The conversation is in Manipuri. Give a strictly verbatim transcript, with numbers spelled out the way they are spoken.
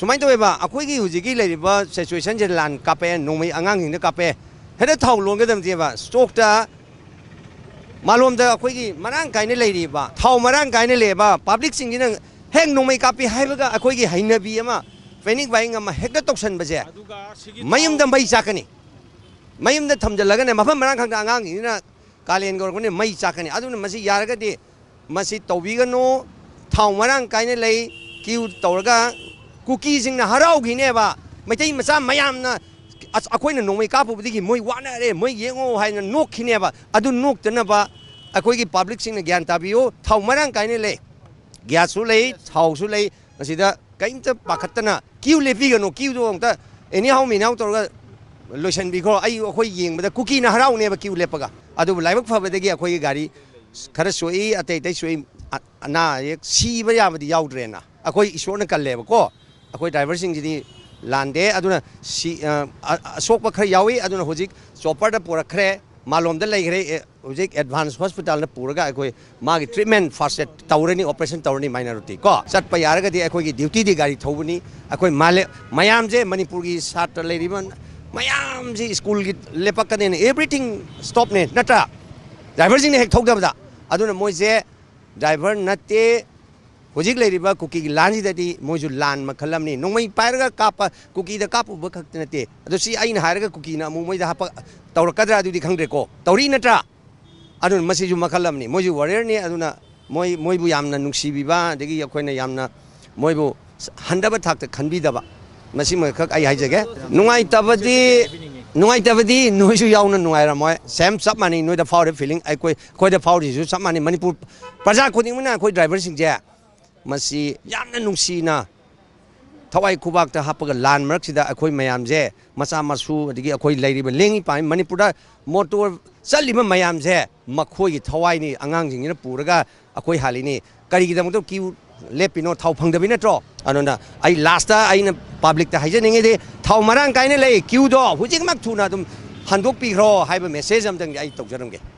ꯁꯨꯃꯥꯏꯅ ꯇꯧꯋꯦꯕ, ꯑꯩꯈꯣꯏꯒꯤ ꯍꯧꯖꯤꯛꯀꯤ ꯂꯩꯔꯤꯕ ꯁꯤꯆꯨꯋꯦꯁꯟꯁꯦ, ꯂꯥꯟ ꯀꯥꯞꯄꯦ, ꯅꯣꯡꯃꯩ ꯑꯉꯥꯡꯁꯤꯡꯗ ꯀꯥꯞꯄꯦ, ꯍꯦꯛꯇ ꯊꯥꯎ ꯂꯣꯟꯒꯗꯕꯅꯦꯕ ꯁ꯭ꯇꯣꯛꯇ꯫ ꯃꯥꯂꯣꯝꯗ ꯑꯩꯈꯣꯏꯒꯤ ꯃꯔꯥꯡ ꯀꯥꯏꯅ ꯂꯩꯔꯤꯕ, ꯊꯥꯎ ꯃꯔꯥꯡ ꯀꯥꯏꯅ ꯂꯩꯕ ꯄꯕ꯭ꯂꯤꯛꯁꯤꯡꯁꯤꯅ ꯍꯦꯛ ꯅꯣꯡꯃꯩ ꯀꯥꯞꯄꯤ ꯍꯥꯏꯕꯒ ꯑꯩꯈꯣꯏꯒꯤ ꯍꯩꯅꯕꯤ ꯑꯃ, ꯄꯦꯅꯤꯛ ꯕꯥꯏꯌꯤꯡ ꯑꯃ ꯍꯦꯛꯇ ꯇꯧꯁꯟꯕꯁꯦ, ꯃꯌꯨꯝꯗ ꯃꯩ ꯆꯥꯛꯀꯅꯤ꯫ ꯃꯌꯨꯝꯗ ꯊꯝꯖꯤꯜꯂꯒꯅꯦ, ꯃꯐꯝ ꯃꯔꯥꯡ ꯈꯪꯗ ꯑꯉꯥꯡꯁꯤꯡꯁꯤꯅ ꯀꯥꯂꯦꯟꯒ ꯑꯣꯏꯔꯛꯄꯅꯦ ꯃꯩ ꯆꯥꯛꯀꯅꯤ꯫ ꯑꯗꯨꯅ ꯃꯁꯤ ꯌꯥꯔꯒꯗꯤ ꯃꯁꯤ ꯇꯧꯕꯤꯒꯅꯨ꯫ ꯊꯥꯎ ꯃꯔꯥꯡ ꯀꯥꯏꯅ ꯂꯩ꯫ ꯀ꯭ꯌꯨ ꯇꯧꯔꯒ ꯀꯨꯀꯤꯁꯤꯡꯅ ꯍꯔꯥꯎꯈꯤꯅꯦꯕ꯫ ꯃꯩꯇꯩ ꯃꯆꯥ ꯃꯌꯥꯝꯅ, "ꯑꯁ, ꯑꯩꯈꯣꯏꯅ ꯅꯣꯡꯃꯩ ꯀꯥꯞꯄꯨꯕꯗꯒꯤ ꯃꯣꯏ ꯋꯥꯅꯔꯦ, ꯃꯣꯏ ꯌꯦꯡꯉꯣ" ꯍꯥꯏꯅ ꯅꯣꯛꯈꯤꯅꯦꯕ꯫ ꯑꯗꯨ ꯅꯣꯛꯇꯅꯕ ꯑꯩꯈꯣꯏꯒꯤ ꯄꯕ꯭ꯂꯤꯛꯁꯤꯡꯅ ꯒ꯭ꯌꯥꯟ ꯇꯥꯕꯤꯌꯨ꯫ ꯊꯥꯎ ꯃꯔꯥꯡ ꯀꯥꯏꯅ ꯂꯩ, ꯒ꯭ꯌꯥꯁꯁꯨ ꯂꯩ, ꯊꯥꯎꯁꯨ ꯂꯩ꯫ ꯃꯁꯤꯗ ꯀꯔꯤꯝꯇ ꯄꯥꯈꯠꯇꯅ ꯀ꯭ꯌꯨ ꯂꯦꯞꯄꯤꯒꯅꯨ꯫ ꯀ꯭ꯌꯨꯗꯣ ꯑꯃꯨꯛꯇ ꯑꯦꯅꯤ ꯍꯥꯎ ꯃꯦꯅꯤ ꯍꯥꯎ ꯇꯧꯔꯒ ꯂꯣꯏꯁꯤꯟꯕꯤꯈ꯭ꯔꯣ꯫ ꯑꯩ, ꯑꯩꯈꯣꯏ ꯌꯦꯡꯕꯗ ꯀꯨꯀꯤꯅ ꯍꯔꯥꯎꯅꯦꯕ ꯀ꯭ꯌꯨ ꯂꯦꯞꯄꯒ꯫ ꯑꯗꯨꯕꯨ ꯂꯥꯏꯕꯛ ꯐꯕꯗꯒꯤ ꯑꯩꯈꯣꯏꯒꯤ ꯒꯥꯔꯤ ꯈꯔ ꯁꯣꯛꯏ, ꯑꯇꯩ ꯑꯇꯩ ꯁꯣꯛꯏ, ꯑ-, ꯑꯅꯥ ꯑꯌꯦꯛ ꯁꯤꯕ ꯌꯥꯕꯗꯤ ꯌꯥꯎꯗ꯭ꯔꯦꯅ꯫ ꯑꯩꯈꯣꯏ ꯏꯁꯣꯔꯅ ꯀꯜꯂꯦꯕꯀꯣ꯫ ꯑꯩꯈꯣꯏ ꯗ꯭ꯔꯥꯏꯚꯔꯁꯤꯡꯁꯤꯗꯤ ꯂꯥꯟꯗꯦ꯫ ꯑꯗꯨꯅ ꯁꯤ, ꯑ, ꯑ-, ꯑꯁꯣꯛꯄ ꯈꯔ ꯌꯥꯎꯏ꯫ ꯑꯗꯨꯅ ꯍꯧꯖꯤꯛ ꯆꯣꯄꯔꯗ ꯄꯨꯔꯛꯈ꯭ꯔꯦ, ꯃꯥꯂꯣꯝꯗ ꯂꯩꯈ꯭ꯔꯦ꯫ ꯑꯦ, ꯍꯧꯖꯤꯛ ꯑꯦꯗꯚꯥꯟꯁ ꯍꯣꯁꯄꯤꯇꯥꯜꯗ ꯄꯨꯔꯒ ꯑꯩꯈꯣꯏ ꯃꯥꯒꯤ ꯇ꯭ꯔꯤꯠꯃꯦꯟ ꯐꯥꯔꯁ ꯑꯦꯗ ꯇꯧꯔꯅꯤ, ꯑꯣꯄꯔꯦꯁꯟ ꯇꯧꯔꯅꯤ ꯃꯥꯏꯅꯣꯔꯤꯇꯤ ꯀꯣ꯫ ꯆꯠꯄ ꯌꯥꯔꯒꯗꯤ ꯑꯩꯈꯣꯏꯒꯤ ꯗ꯭ꯌꯨꯇꯤꯗꯤ ꯒꯥꯔꯤ ꯊꯧꯕꯅꯤ꯫ ꯑꯩꯈꯣꯏ ꯃꯥꯂꯦ-, ꯃꯌꯥꯝꯁꯦ, ꯃꯅꯤꯄꯨꯔꯒꯤ ꯁꯥꯇ꯭ꯔ ꯂꯩꯔꯤꯕ ꯃꯌꯥꯝꯁꯤ ꯁ꯭ꯀꯨꯜꯒꯤ ꯂꯦꯞꯄꯛꯀꯅꯦꯅ, ꯑꯦꯚ꯭ꯔꯤꯊꯤꯡ ꯁ꯭ꯇꯣꯞꯅꯦ ꯅꯠꯇ꯭ꯔꯥ? ꯗ꯭ꯔꯥꯏꯚꯔꯁꯤꯡꯅ ꯍꯦꯛ ꯊꯧꯗꯕꯗ꯫ ꯑꯗꯨꯅ ꯃꯣꯏꯁꯦ ꯗ꯭ꯔꯥꯏꯚꯔ ꯅꯠꯇꯦ꯫ ꯍꯧꯖꯤꯛ ꯂꯩꯔꯤꯕ ꯀꯨꯀꯤꯒꯤ ꯂꯥꯟꯁꯤꯗꯗꯤ ꯃꯣꯏꯁꯨ ꯂꯥꯟ ꯃꯈꯜ ꯑꯃꯅꯤ꯫ ꯅꯣꯡꯃꯩ ꯄꯥꯏꯔꯒ ꯀꯥꯞꯄ, ꯀꯨꯀꯤꯗ ꯀꯥꯞꯄꯨꯕ ꯈꯛꯇ ꯅꯠꯇꯦ꯫ ꯑꯗꯣ ꯁꯤ ꯑꯩꯅ ꯍꯥꯏꯔꯒ ꯀꯨꯀꯤꯅ ꯑꯃꯨꯛ ꯃꯣꯏꯗ ꯍꯥꯞꯄ ꯇꯧꯔꯛꯀꯗ꯭ꯔꯥ, ꯑꯗꯨꯗꯤ ꯈꯪꯗ꯭ꯔꯦꯀꯣ꯫ ꯇꯧꯔꯤ ꯅꯠꯇ꯭ꯔꯥ? ꯑꯗꯨꯅ ꯃꯁꯤꯁꯨ ꯃꯈꯜ ꯑꯃꯅꯤ꯫ ꯃꯣꯏꯁꯨ ꯋꯥꯔꯤꯌꯔꯅꯤ꯫ ꯑꯗꯨꯅ ꯃꯣꯏ, ꯃꯣꯏꯕꯨ ꯌꯥꯝꯅ ꯅꯨꯡꯁꯤꯕꯤꯕ, ꯑꯗꯒꯤ ꯑꯩꯈꯣꯏꯅ ꯌꯥꯝꯅ ꯃꯣꯏꯕꯨ ꯍꯟꯊꯕ ꯊꯥꯛꯇ ꯈꯟꯕꯤꯗꯕ, ꯃꯁꯤꯃꯈꯛ ꯑꯩ ꯍꯥꯏꯖꯒꯦ꯫ ꯅꯨꯡꯉꯥꯏꯇꯕꯗꯤ, ꯅꯨꯡꯉꯥꯏꯇꯕꯗꯤ ꯅꯣꯏꯁꯨ ꯌꯥꯎꯅ ꯅꯨꯡꯉꯥꯏꯔꯝꯃꯣꯏ꯫ ꯁꯦꯝ ꯆꯞ ꯃꯥꯟꯅꯩ, ꯅꯣꯏꯗ ꯐꯥꯎꯔꯤꯕ ꯐꯤꯂꯤꯡ ꯑꯩꯈꯣꯏ, ꯑꯩꯈꯣꯏꯗ ꯐꯥꯎꯔꯤꯁꯤꯁꯨ ꯆꯞ ꯃꯥꯟꯅꯩ꯫ ꯃꯅꯤꯄꯨꯔ ꯄ꯭ꯔꯖꯥ ꯈꯨꯗꯤꯡꯃꯛꯅ ꯑꯩꯈꯣꯏ ꯗ꯭ꯔꯥꯏꯚꯔꯁꯤꯡꯁꯦ ꯃꯁꯤ ꯌꯥꯝꯅ ꯅꯨꯡꯁꯤꯅ, ꯊꯋꯥꯏ ꯈꯨꯕꯥꯛꯇ ꯍꯥꯞꯄꯒ ꯂꯥꯟ ꯃꯔꯛꯁꯤꯗ ꯑꯩꯈꯣꯏ ꯃꯌꯥꯝꯁꯦ, ꯃꯆꯥ ꯃꯁꯨ, ꯑꯗꯒꯤ ꯑꯩꯈꯣꯏ ꯂꯩꯔꯤꯕ ꯂꯦꯡꯉꯤ ꯄꯥꯡꯉꯤ ꯃꯅꯤꯄꯨꯔꯗ ꯃꯣꯇꯣꯔ ꯆꯠꯂꯤꯕ ꯃꯌꯥꯝꯁꯦ, ꯃꯈꯣꯏꯒꯤ ꯊꯋꯥꯏꯅꯤ꯫ ꯑꯉꯥꯡꯁꯤꯡꯁꯤꯅ ꯄꯨꯔꯒ ꯑꯩꯈꯣꯏ ꯍꯥꯜꯂꯤꯅꯤ꯫ ꯀꯔꯤꯒꯤꯗꯃꯛꯇ ꯀ꯭ꯌꯨ ꯂꯦꯞꯄꯤꯅꯣ? ꯊꯥꯎ ꯐꯪꯗꯕꯩ ꯅꯠꯇ꯭ꯔꯣ? ꯑꯗꯨꯅ ꯑꯩ ꯂꯥꯁꯇ ꯑꯩꯅ ꯄꯕ꯭ꯂꯤꯛꯇ ꯍꯥꯏꯖꯅꯤꯡꯉꯤꯗꯤ, ꯊꯥꯎ ꯃꯔꯥꯡ ꯀꯥꯏꯅ ꯂꯩ, ꯀ꯭ꯌꯨꯗꯣ ꯍꯧꯖꯤꯛꯃꯛ ꯊꯨꯅ ꯑꯗꯨꯝ ꯍꯟꯗꯣꯛꯄꯤꯈ꯭ꯔꯣ ꯍꯥꯏꯕ ꯃꯦꯁꯦꯖ ꯑꯝꯇꯪꯗꯤ ꯑꯩ ꯇꯧꯖꯔꯝꯒꯦ꯫